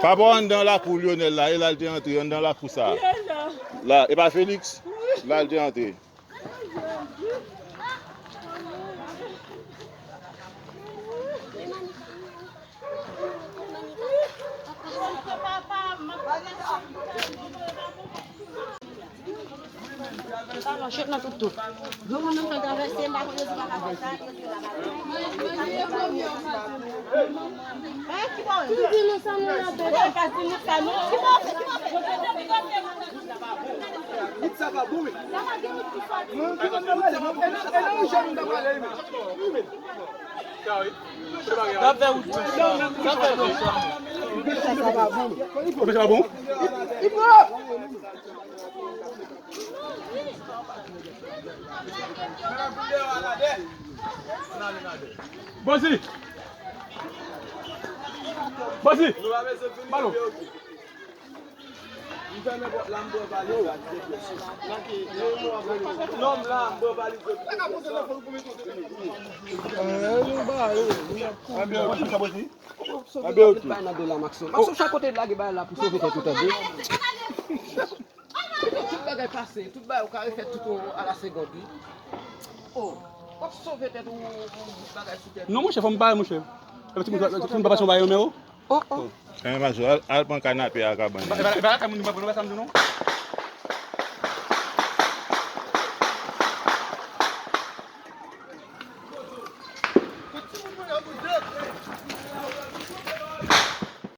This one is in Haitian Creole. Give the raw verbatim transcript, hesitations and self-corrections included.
Papa w anndan lakou Lionel la, e la l te antre, anndan lakou sa. La, e pa Felix? La l te antre. Sa manchèt nan tout tout. Granmoun nan ka travèse, m pa konn yo di pa ka fè sa. Sa fè wout. Sa fè wout. Sa pa bon? Bozi! Bozi! Balo! Anbyen, ok. Anbyen, ok. Bay nan do la, Maxo. Maxo, chak kote lage bay la pou sove tèt ou, tande. Tout bagay pase, tout bagay ou ka refè tout ou a la segond, wi. Oh, w ap sove tèt ou, ou met bagay sou tèt ou. Non, monchè, fò m pale, monchè. Epi timoun, timoun pa pase yon bagay nan men w. Oh, oh. Enben, Maxo, al, al pran kanape a kabann. E pa, e pa, e pa lakay moun, nou pa pran, nou pa sa m di non.